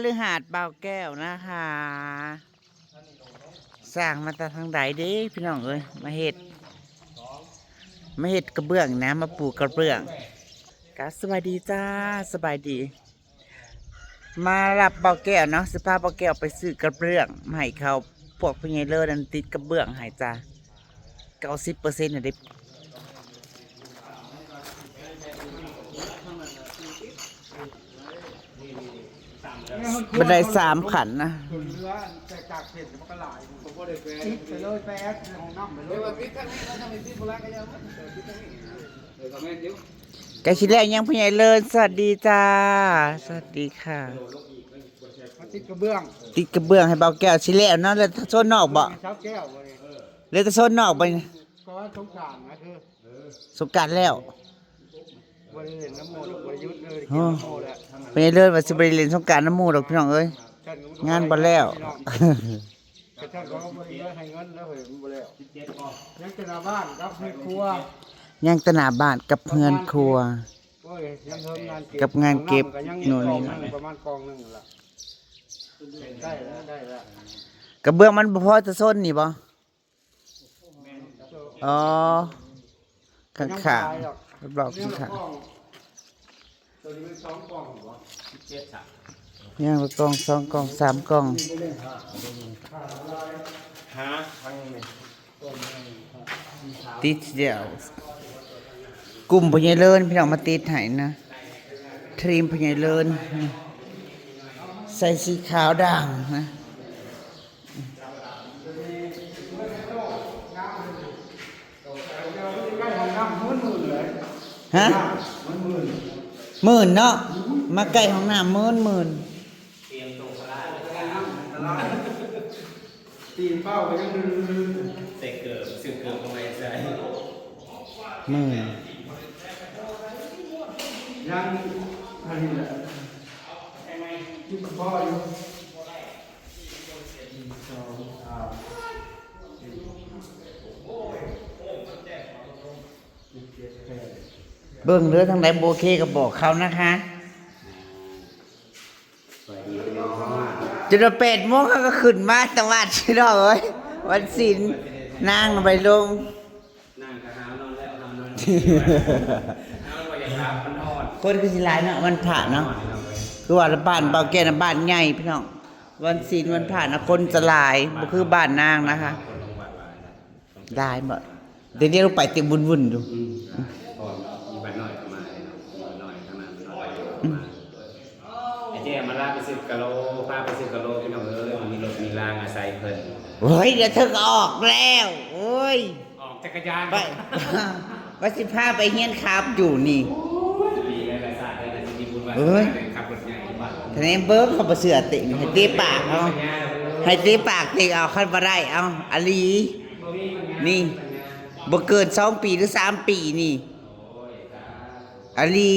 ฤหาสน์บ่าวแก้วนะคะ สร้างมาแต่ทางใดเด้พี่น้องเอ้ย มาเฮ็ด มาเฮ็ดกระเบื้องนะ มาปูกระเบื้อง กะสบายดีจ้า สบายดี มารับบ่าวแก้วเนาะ สิพาบ่าวแก้วไปซื้อกระเบื้องมาให้เขา พวกพ่อใหญ่เลิศนั่นติดกระเบื้องให้จ้า เก้าสิบเปอร์เซ็นต์ น่ะเด้ บันไดสามขั้นนะ ใกล้สิแล้วยังพ่อใหญ่เลิศ สวัสดีจ้า สวัสดีค่ะ มาติดกระเบื้อง ติดกระเบื้องให้บ่าวแก้วสิแล้วเนาะ แล้วโซนนอกบ่ มีเสาแก้วบ่นี่ เหลือแต่โซนนอกบ่นี่ ก็สงกรานต์นะคือ สงกรานต์แล้ว บ่ได้เล่นน้ำหมู่ดอก บ่ได้หยุดเลย โอ้ กินน้ำหมู่แหละ พ่อใหญ่เลิศว่าสิบ่ได้เล่นสงกรานต์น้ำหมู่ดอกพี่น้องเอ้ย งานบ่แล้ว พี่น้อง กระทั่งเขาบ่ได้ให้เงินแล้วเฮ้ย มันบ่แล้ว ยังแต่หน้าบ้านกับเฮือนครัว ยังแต่หน้าบ้านกับเฮือนครัว โอ้ย ยังเฮิงงานเก็บ กับงานเก็บ ของน้ำก็ยัง โน่นนี่ กองหนึ่ง นั่น ประมาณกองหนึ่งนั่นล่ะ ได้แล้ว ได้แล้ว กระเบื้องมันบ่พอจะซนนี่บ่ อ๋อ ข้างๆ รอบๆ ข้างๆ ตัวนี้มันสองกล่องบ่ สิบเจ็ด สาม ยังละกล่อง สองกล่อง สามกล่อง หาทางนี้ ติดแล้ว กลุ่มพ่อใหญ่เลิศพี่น้องมาติดให้นะ ทีมพ่อใหญ่เลิศ ใส่สีขาวด่างนะ ฮะ หมื่นเนาะ มาใกล้ห้องน้ำหมื่นหมื่น ตีนเป้าก็ยังดื้อๆ ใส่เกิบ ซื้อเกิบมาใหม่ใส่ หมื่น ยังอันนี้แหละ คิดพออยู่ หนึ่ง สอง สาม สี่ เบิ่งเด้อ ทางใดบ่โอเคก็บอกเขานะคะ สวัสดีพี่น้อง จนว่าแปดโมงเขาก็ขึ้นมาแต่วัดพี่น้องเอ้ย วันศีล นางไปลง นางก็หาวนอนแล้ว หาวนอน หาวนอน อย่าถามมันนอน คนคือสิหลายเนาะ วันพระเนาะ คือว่าบ้านบ่าวแก้วน่ะบ้านใหญ่พี่น้อง วันศีลวันพระน่ะคนจะหลาย บ่คือบ้านนางนะคะ คนลงวัดหลายนะ ได้บ่ เดี๋ยวนี้ลงไปเต็มวุ่นๆ อยู่ อืม พอมีบ้านน้อยก็มาเลยเนาะ บ้านน้อยทั้งนั้น บ้านน้อยก็มา อืม ไอ้เจ๊มาลาไปซื้อกะโล พาไปซื้อกะโล พี่น้องเอ้ย มีรถมีรางอาศัยเพิ่น เฮ้ย เดี๋ยวเธอก็ออกแล้ว โอ้ย ออกจักรยาน ไป ว่าสิพาไปเฮียนขับอยู่นี่ ปีแล้วละชาติแล้วละสิมีบุญวาสนา เอ้ย ได้ขับรถใหญ่อยู่บ้าน คะแนนเบิ่งเขาบ่เชื่อติ ให้เตะปากเอา ให้เตะปากติเอา คันบ่ได้เอา อลี นี่ บ่เกินสองปีหรือสามปีนี่ อลี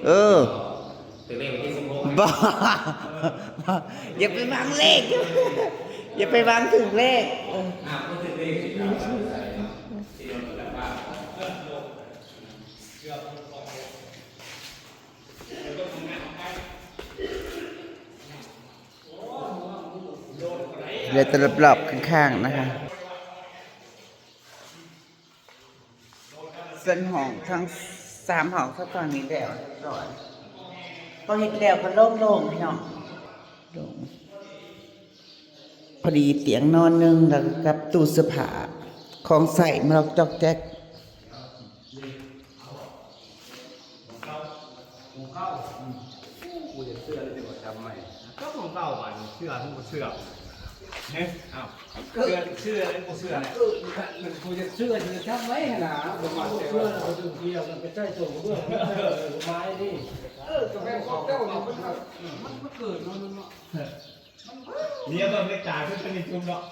เออ บ่ อย่าไปหวังเลข อย่าไปหวังถืกเลข เออ เหลือแต่รอบๆ ข้างๆ นะคะ ส่วนห้องทั้งสามห้องซะตอนนี้แล้วเรียบร้อย พอเฮ็ดแล้วก็โล่งๆ พี่น้อง โล่ง พอดีเตียงนอนหนึ่ง แล้วก็กับตู้เสื้อผ้า ของใช้มาลอกจอกแจ๊ก ของเก่า ของเก่า อืม กูอยากเชื่อเลยว่าจำไม่ ก็ของเก่าบาดนี้เชื่อหรือบ่เชื่อ เฮ้ย อ้าว เชื่อ เชื่อหรือบ่เชื่อเนี่ย เออ กูอยากเชื่ออยู่ จำไว้หั่นนะ บ่มาเชื่อ เชื่อแล้วก็ดึงเดียวกันไปใต้โต๊ะเบิ่ง ไม้นี่ เออ ก็แม่นของเก่านี่ มันก็ มัน มันเกิดมา มันเนาะ เดี๋ยวเบิ่งในตาคือเป็นจุ่มเนาะ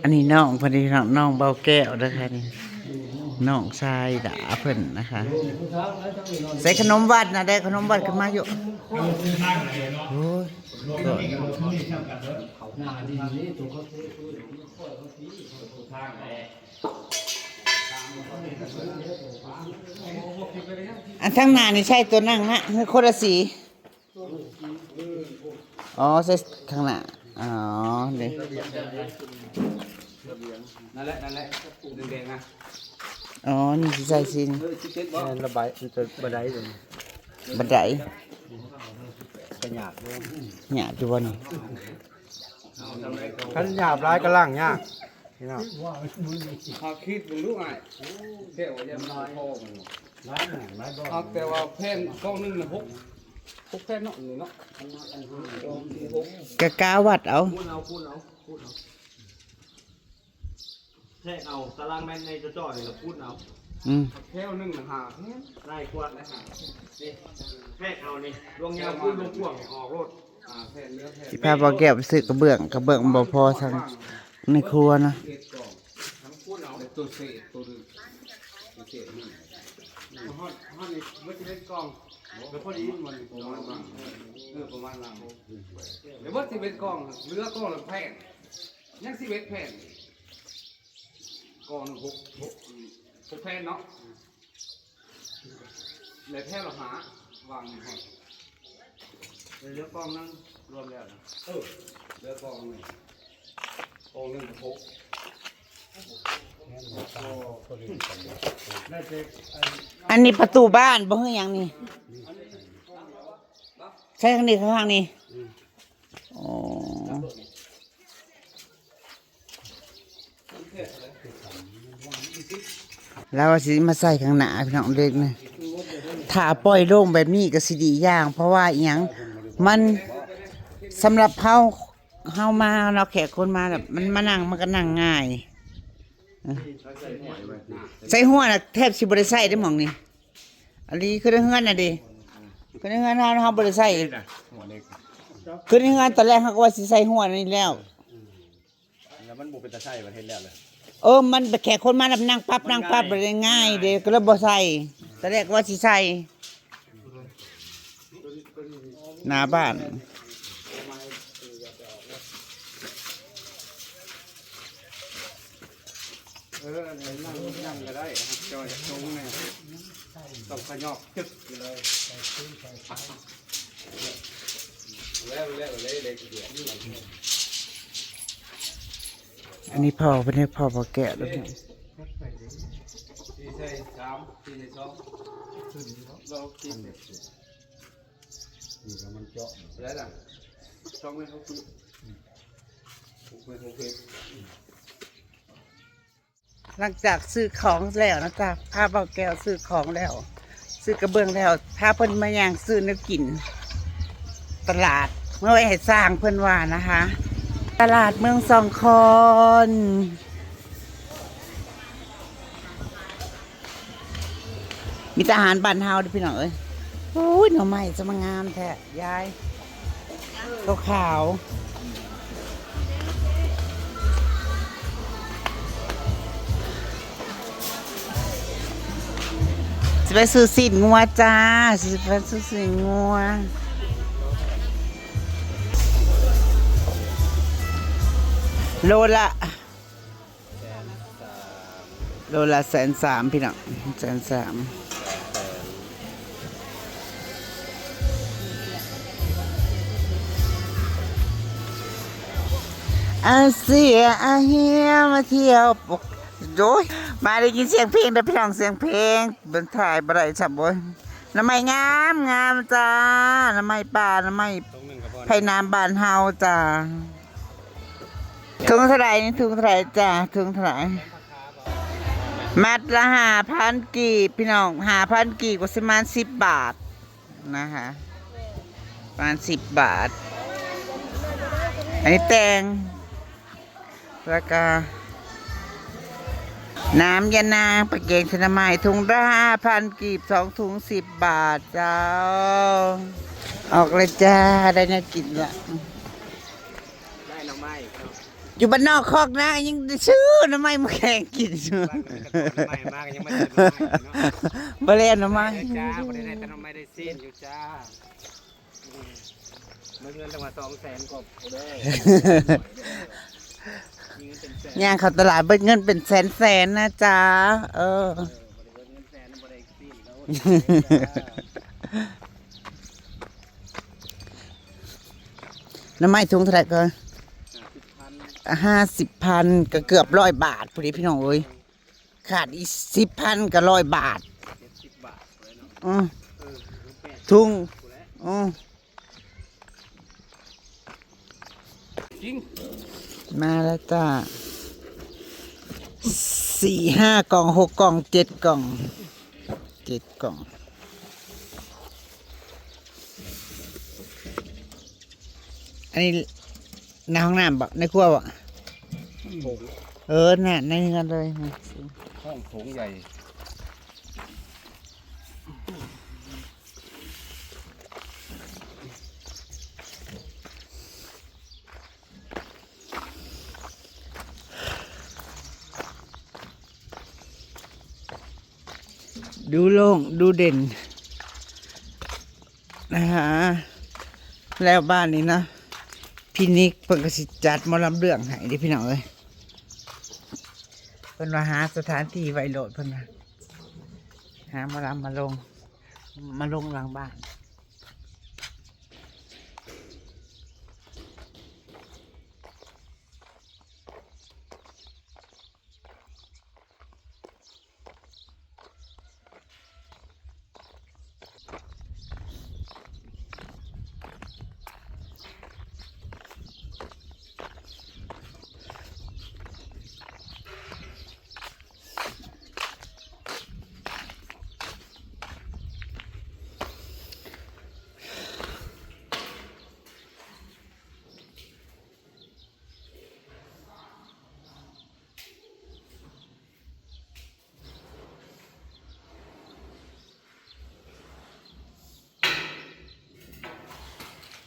อันนี้น้องเพิ่นนี่เนาะ น้องเบาแก้วเด้อค่ะนี่ น้องชายดาเพิ่นนะคะ ใส่ขนมวัดนะ ได้ขนมวัดขึ้นมาอยู่ โอ้ย หน้าดีนี่ตัวเขา ອັນທາງໜ້ານີ້ໃຊ້ຕົວນັ້ນນະ ຫຼືຄົນລະສີ? ອໍ ໃສ່ຂ້າງໜ້າ ອໍ ນີ້ ນັ້ນແຫຼະ ນັ້ນແຫຼະ ແດງໆນະ ອໍ ນີ້ຊິໃສ່ສີນີ້ ເອີ ສິບເຈັດບໍ່ ແມ່ນລະບາຍ ມັນຈະບັນໄດ ບັນໄດ ກະຫຍາບຢູ່ ຫຍາບຢູ່ບໍ່ນີ້? ຄັນຫຍາບຫຼາຍກະລ້າງຍາກ ພີ່ນ້ອງ ເຮົາຄິດເບິ່ງດູອ້າຍ ແກ້ວຍັງບໍ່ພໍມັນ ເອົາແຕ່ວ່າແຜ່ນກອງໜຶ່ງນະ ຫົກ ຫົກແຜ່ນເນາະ ນີ້ເນາະ ກະກາວັດເອົາ ຄູນເອົາ ຄູນເອົາ ຄູນເອົາ ແທກເອົາ ຕາລາງແມັດໃນຈໍໆນີ້ລະຄູນເອົາ ອືມ ແຖວໜຶ່ງນະ ຫ້າແຜ່ນ ຫຼາຍກວ່າ ແທກເອົານີ້ ລວງຍາວຄູນລວງກວ້າງອອກໂລດ. ຊິພາບ່າວແກ້ວໄປຊື້ກະເບື້ອງ ກະເບື້ອງມັນບໍ່ພໍທັງໃນຄົວນະ ເຮັດກອງ ທັງຄູນເອົາ ແລະໂຕເສດໂຕໜຶ່ງ ໂຕເສດໜຶ່ງ ຮອດ ຮອດນີ້ເບິດສິບເອັດກອງ ແລ້ວພໍດີມັນ ປະມານ ເອີ ປະມານນັ້ນ ແລ້ວເບິດສິບເອັດກອງ ເຫຼືອກອງລະແຜ່ນ ຍັງສິບເອັດແຜ່ນ ກອງໜຶ່ງຫົກ ຫົກ ຫົກແຜ່ນເນາະ. ແລ້ວແຖວລະຫ້າ ວາງໃນຫ້ອງ ເຫຼືອກອງໜຶ່ງລວມແລ້ວນະ ເອີ ເຫຼືອກອງໜຶ່ງ ກອງໜຶ່ງຫົກ ອັນນີ້ປະຕູບ້ານບໍ່ ຄືຫຍັງນີ້? ໃສ່ທາງນີ້ ທາງນີ້ ອໍ. ລາວວ່າຊິມາໃສ່ຂ້າງໜ້າພີ່ນ້ອງເດັກນະ ຖ້າປ່ອຍໂລ່ງແບບນີ້ກະຊິດີຢ່າງ ເພາະວ່າອີ່ຫຍັງ ມັນ ສຳລັບເຮົາ ເຮົາມາເນາະ ແຂກຄົນມາແບບ ມັນມານັ່ງ ມັນກະນັ່ງງ່າຍ ໃສ່ຫົວນະ ແທບຊິບໍ່ໄດ້ໃສ່ເດ້ໝ່ອງນີ້ ອັນນີ້ຄືໃນເຮືອນນະເດ ຄືໃນເຮືອນເຮົາ ເຮົາບໍ່ໄດ້ໃສ່ ຄືໃນເຮືອນຕອນແລກເຮົາກະວ່າຊິໃສ່ຫົວນີ້ແລ້ວ ແລ້ວມັນບໍ່ເປັນຕາໃສ່ ມັນເຮັດແລ້ວເລີຍ ເອີ ມັນແຂກຄົນມາແລ້ວນັ່ງປັບ ນັ່ງປັບ ມັນງ່າຍ ມັນງ່າຍເດ້ ກະເລີຍບໍ່ໃສ່ ຕອນແລກກະວ່າຊິໃສ່ ໜ້າບ້ານ ເອີ ອັນນີ້ນັ່ງ ນັ່ງກະໄດ້ ເຈົ້າຢາກຊົງແນ່ ຕ້ອງຂະຫຍອກຈຶກຢູ່ເລີຍ ແລ້ວ ແລ້ວ ແລ້ວ ແລ້ວ ອັນນີ້ພໍ່ເພິ່ນ ໃຫ້ພໍ່ບ່າວແກ້ວເດີ ສີ່ໃສ່ສາມ ສີ່ໃສ່ສອງ ລອງຄິດ ນີ້ລະມັນເຈາະ ເທົ່າໃດລະ ສອງແມັດຫົກສິບ ຫົກແມັດຫົກສິບ. ຫຼັງຈາກຊື້ຂອງແລ້ວນະຈ໊ະ ພາບ່າວແກ້ວຊື້ຂອງແລ້ວ ຊື້ກະເບື້ອງແລ້ວ ພາເພິ່ນມາຍ່າງຊື້ແນວກິນຕະຫຼາດ ເມືອໄວ້ໃຫ້ຊ່າງເພິ່ນວ່ານະຄະ ຕະຫຼາດເມືອງສອງຄອນ. ມີແຕ່ອາຫານບ້ານເຮົາເດີພີ່ນ້ອງເອີຍ. ໂອ້ຍ ໜໍ່ໄມ້ຈະມາງາມແທ້ຍາຍ ຂາວໆ. ຊິໄປຊື້ຊີ້ນງົວຈ້າ ຊິໄປຊື້ຊີ້ນງົວ ໂລລະ ໂລລະແສນສາມພີ່ນ້ອງ ແສນສາມ. ອາເຊຍອາເຮຍມາທ່ຽວປົກ ໂດຍ ມາໄດ້ຍິນສຽງເພງເດີພີ່ນ້ອງ ສຽງເພງ ມັນຖ່າຍບໍ່ໄດ້ຊ້ຳ ໂອ້ຍ. ໜໍ່ໄມ້ງາມງາມຈ້າ ໜໍ່ໄມ້ປ່າ ໜໍ່ໄມ້ໄຜ່ນ້ຳບ້ານເຮົາຈ້າ. ຖົງເທົ່າໃດນີ້? ຖົງເທົ່າໃດຈ້າ? ຖົງເທົ່າໃດ? ມັດລະຫ້າພັນກີບພີ່ນ້ອງ ຫ້າພັນກີບກະຊິປະມານສິບບາດນະຄະ ປະມານສິບບາດ. ອັນນີ້ແຕ່ງ ລະກະ ນ້ຳຍານາງ ປາແກງໃສ່ໜໍ່ໄມ້ ຖົງລະຫ້າພັນກີບ ສອງຖົງສິບບາດເຈົ້າ. ອອກແລ້ວຈ້າ ໄດ້ແນວກິນລະ ໄດ້ໜໍ່ໄມ້ເນາະ ຢູ່ບ້ານນອກຄອກນາ ຍັງໄດ້ຊື້ໜໍ່ໄມ້ມາແກງກິນຢູ່ ບ້ານມັນກະຕົ້ມໜໍ່ໄມ້ມາ ກະຍັງບໍ່ໄດ້ໜໍ່ໄມ້ເນາະ ບໍ່ໄດ້ເອົາໜໍ່ໄມ້ ໄດ້ຈ້າ ບໍ່ໄດ້ໄດ້ແຕ່ໜໍ່ໄມ້ ໄດ້ຊີ້ນຢູ່ຈ້າ. ເບິ່ງເງິນຕັ້ງວ່າສອງແສນກວ່າເດີ. ຍ່າງເຂົ້າຕະຫຼາດເບິດເງິນເປັນແສນໆນະຈ໊ະ. ເອີ ໜໍ່ໄມ້ຖົງເທົ່າໃດກໍ ຫ້າສິບພັນ ກໍເກືອບຮ້ອຍບາດພຸ້ນເດພີ່ນ້ອງເອີຍ. ຂາດອີກສິບພັນກໍຮ້ອຍບາດ. ອື ທຸງ ອື ມາແລ້ວຈ້າ ສີ່ ຫ້າ ກ່ອງ ຫົກ ກ່ອງ ເຈັດ ກ່ອງ ເຈັດ ກ່ອງ. ອັນນີ້ໃນຫ້ອງນ້ຳບໍ? ໃນຄົວບໍ? ໂຖງ ເອີ ນັ້ນ ໃນເຮືອນເລີຍ ຫ້ອງໂຖງໃຫຍ່. ດູໂລ່ງ ດູເດັ່ນ ນະຫາ ແລ້ວບ້ານນີ້ນະ ພີ່ນິກເພິ່ນກໍຊິຈັດໝໍລຳເລື່ອງໃຫ້ເດ້ພີ່ນ້ອງເອີຍ. ເພິ່ນວ່າຫາສະຖານທີ່ໄວ້ໂລດ ເພິ່ນວ່າ ຫາໝໍລຳມາລົງ ມາລົງຫຼັງບ້ານ.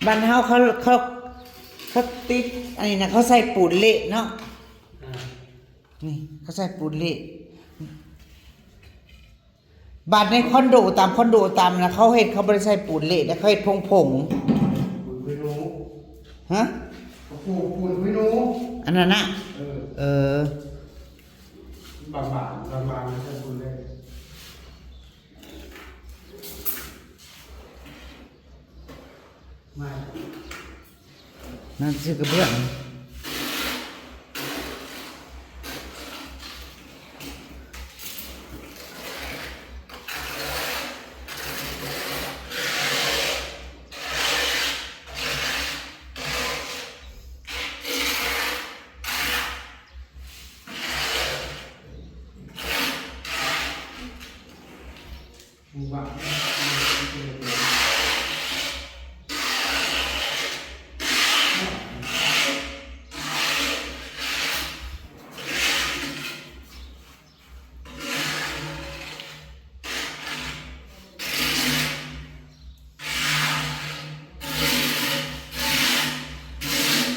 ບ້ານເຮົາເຂົາ ເຂົາ ເຂົາຕິດອັນນີ້ນະ ເຂົາໃສ່ປູນເລະເນາະ. ນີ້ເຂົາໃສ່ປູນເລະ. ບາດໃນຄອນໂດ ຕາມຄອນໂດຕາມນະ ເຂົາເຮັດ ເຂົາບໍ່ໄດ້ໃສ່ປູນເລະເດ້ ເຂົາເຮັດຜົງໆ. ປູນຄຸຍໜູ. ຮະ? ເຂົາປູນ ປູນຄຸຍໜູ ອັນນັ້ນນະ. ເອີ ເອີ ບາງໆ ບາງໆ ໃສ່ປູນເລະ. ມາ ນັ້ນຊື່ກະເບື້ອງ.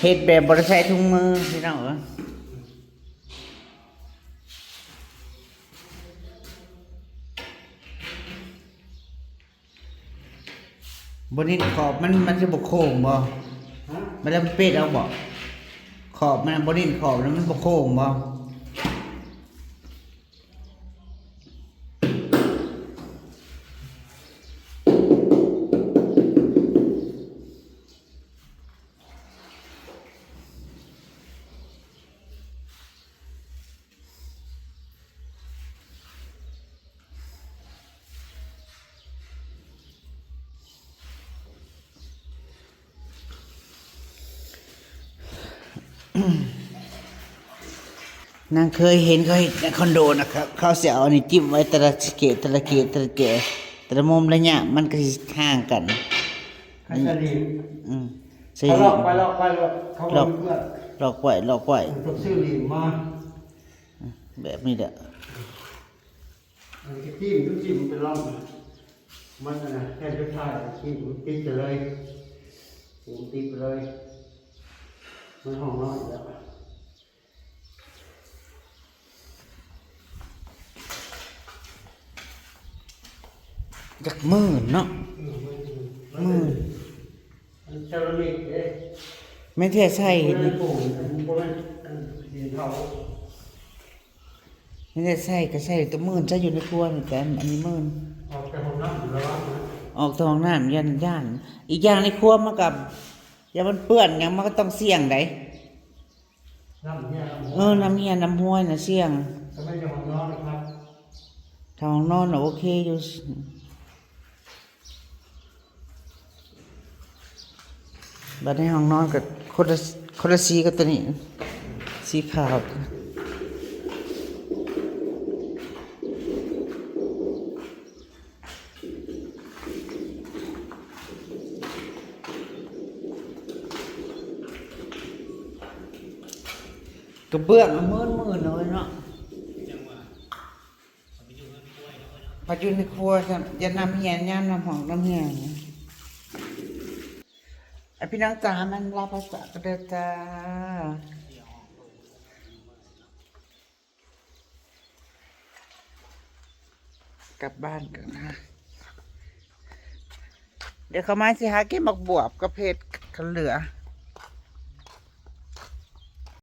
ເຮັດແບບບໍ່ໄດ້ໃສ່ຖົງມືພີ່ນ້ອງເອີຍ. ບໍ່ເນັ້ນຂອບມັນ ມັນຊິບໍ່ໂຄ້ງບໍ່? ຮະ? ມັນແລ້ວມັນເປັດເອົາບໍ່? ຂອບມັນບໍ່ເນັ້ນຂອບແລ້ວມັນບໍ່ໂຄ້ງບໍ່? ນາງເຄີຍເຫັນເຂົາເຮັດໃນຄອນໂດນະ ເຂົາ ເຂົາຊິເອົາອັນນີ້ຈິ້ມໄວ້ແຕ່ລະເຂດ ແຕ່ລະເຂດ ແຕ່ລະແຈ ແຕ່ລະມຸມລະຍະ ມັນກໍຊິຫ່າງກັນ. ໃຫ້ສະໜິດ ອືມ ເຂົາລັອກໄວ້ ລັອກໄວ້ ລັອກ ເຂົາບໍ່ມີເພື່ອນ ລັອກໄວ້ ລັອກໄວ້ ຕ້ອງຊື້ຫຼິ້ມມາ ແບບນີ້ແຫຼະ. ອັນນີ້ກໍຈີ້ມ ຈີ້ມເປັນຮ່ອງ ມັນອັນນະ ແທນສຸດທ້າຍ ຈີ້ມຕິດໄປເລີຍ ຈີ້ມຕິດໄປເລີຍ ມັນຫ້ອງນ້ອຍແລ້ວ. ຈັກໝື່ນເນາະ ເອີ ໝື່ນ ໝື່ນ ອັນເຊຣາມິກເດ້ ແມ່ນແທ້ໃສ່ ບໍ່ແມ່ນປູນ ບໍ່ແມ່ນ ອັນ ກິນເຂົ້າ ນີ້ແຫຼະ ໃສ່ກໍໃສ່ຕົວໝື່ນ ໃສ່ຢູ່ໃນຄົວນີ້ ແຕ່ອັນນີ້ໝື່ນ ອອກແຕ່ຫ້ອງນ້ຳຢູ່ລະວັງນະ ອອກແຕ່ຫ້ອງນ້ຳ ຢ້ານ ຢ້ານ ອີກຢ່າງໃນຄົວມັນກໍ ຢ້ານມັນເປື້ອນຫຍັງ ມັນກໍຕ້ອງສ່ຽງໃດ໋ ນ້ຳເຫຍນ້ຳຫ້ວຍ ເອີ ນ້ຳເຫຍນ້ຳຫ້ວຍນະສ່ຽງ ກໍແມ່ນຢູ່ຫ້ອງນອນນະຄັບ ຖ້າຫ້ອງນອນນະໂອເຄຢູ່. ບັດໃນຫ້ອງນອນກໍຄົນລະ ຄົນລະສີກັບຕົວນີ້ ສີຂາວ ກະເບື້ອງເອົາໝື່ນໆ ເອົາໄວ້ເນາະ. ພັດຢູ່ໃນຄົວ ຢ້ານນ້ຳເຫຍ ຢ້ານນ້ຳຫອກນ້ຳເຫຍ. ອ່ະ ພີ່ນ້ອງຈ໋າ ມັນລາພາສາກັນເດີຈ້າ ກັບບ້ານກັນນະ. ດຽວເຂົ້າມາຊິຫາເກັບໝາກບວບກັບເຫັດຄັນເຫຼືອ.